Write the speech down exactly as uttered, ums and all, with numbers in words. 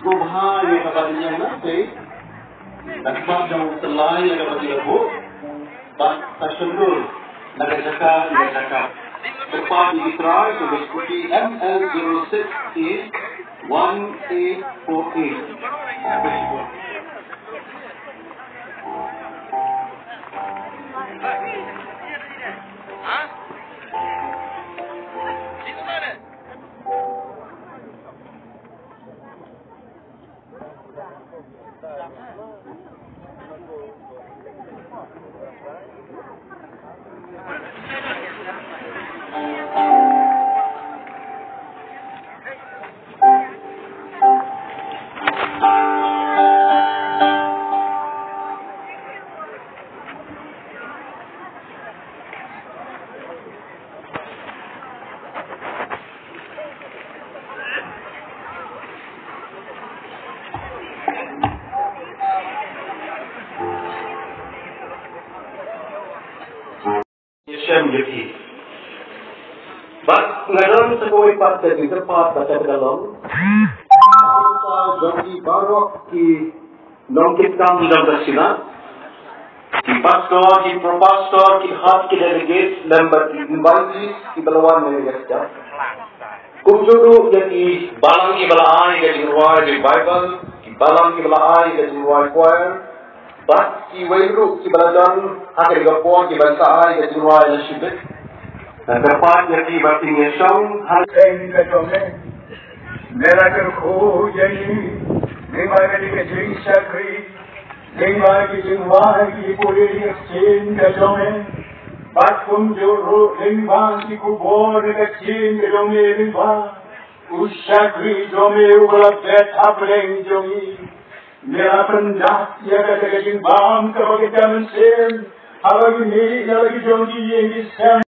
Sngewbha ïa kaba dang ïeng na phi. Nangta ba dang tyllai ïa kaba dang buh, ba ka shynrut na ka jaka ïa ka jaka. Kyrpad ïa ki trai ka bus skuti M L zero six A one eight four eight. Shem ïa ki. Bad nga don sa kawei pat ka jingkyrpad bad ka kyrpad long. Jong ki baroh ki nongkitkam jong ka Synod, ki pastor, ki pro pastor, ki khot, ki delegate, lem bad ki invitees kiba la wan na ka jaka. Kumjuh ruh ïa ki balang kiba la ai ka jingrwai revival, ki balang kiba la ai ka jingrwai choir, bad kiwei ruh kiba la don ha kane ka por kiban sa ai ka jingrwai na shibit. Nga kyrpad ïa ki ba kin ïashong ha. Teng ka jong me. Me la kyrkhu ïa ngi. Ngi ma ka dei ka jingshakri. Lyngba ki jingwai ki pule ïa ka ktien ka jong me. Bad kumjuh ruh lyngba ki khubor ka ktien ka jong me lyngba u shakri jong me uba la bet hapdeng jong ngi. Me la pyndap ïa kata ka jingbam kaba ka mynsiem haba ngi mih na la ki jong ki ïing ki sem.